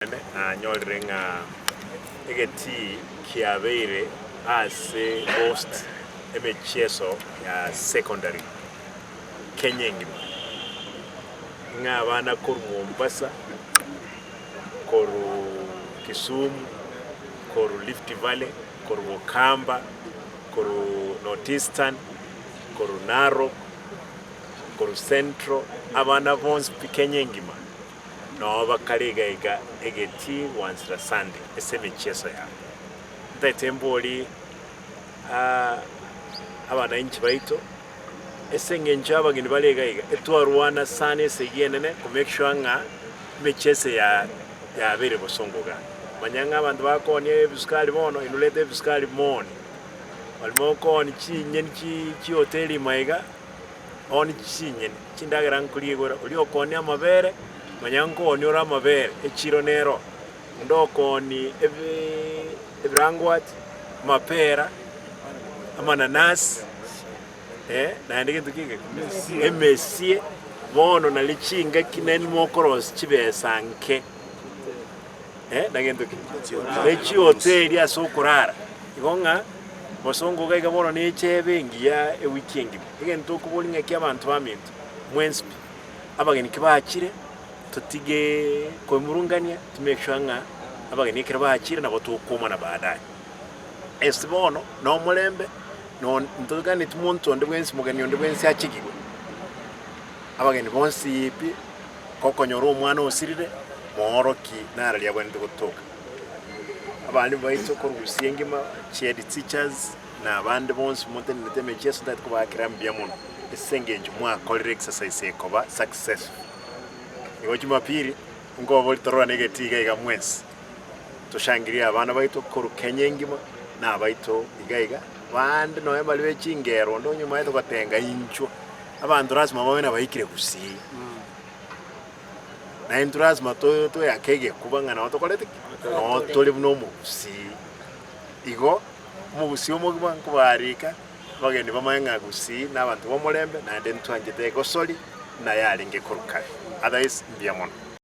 Naende nanyorire ng'a egetii kiabeire ase host emechieso ya secondary Kenya engima, ng'a abana korwa Mombasa, korwa Kisumu, korwa Rift Valley, korwa Ukamba, korwa North Eastern, korwa Narok, korwa Central, abana bonsi pi Kenya engima. Noo bakare iga iga egetii gwansera Sunday ase emechieso yabo. Ntaete mbori abanainchi baito ase eng'encho y'abageni bare iga iga etwarwana sana esegi enene ko make sure ng'a emechieso ya yabeire bosongo igaa. Manya ng'a abanto bakoonia ebisukari bono inwe reta ebisukari mooni, baria mokoonia chinyeni chi chihoteli ime iga. Oonie chinyeni, chindagera nkoria igoro, oria okoonia amabere, manya nkoonia ore amabere, echiro nero. Onde okoonia ebi ebirangwati, amapera, amananasi, eh, naende gento ki eke? Emesie, bono nari chingaki naende mokorosia chibesa nke, eh, na gento ki? Ne chihoteli ase okorara, igo ng'a bosongo iga iga bono nechebe engiya ewiki engima. Egento okoboria ng'aki abanto baminto mwensi pi, abageni kibachire totige koemurungania to make sure ng'a abageni ekero bachire nabo tokomana baadaye. Ase bono na omorembe no ntoganeti monto onde bwensi mogeni onde bwensi achigigwe, abageni bonsi pi gokonyora omwana osirire mooroki nararia abwenerete gotoka. Abalimu baito korwa gusii engima, chihead teachers. Na abande bonsi motenenete emechieso ntagete kobaakera mbuya mono ase engencho mwakorire exercise ekoba successful. Igo Jumapili nkobori tororane egetii iga iga mwensi toshangirie abana baito korwa Kenya engima na abaito iga iga bande nonya baria be chingero onde onye omanyete gotenga inchwo abanto lasima babe nabaikire gusii. Na intwe lasima to toyake egekuba ng'a nabo tokorete ki? Noo tore buna omogusii. Igo Omogusii omogima nkobaarika abageni bamanye ng'a Gusii nabanto b'omorembe naende ntwanchete egosori buna yarenge korwa kare. Otherwise mbuya mono.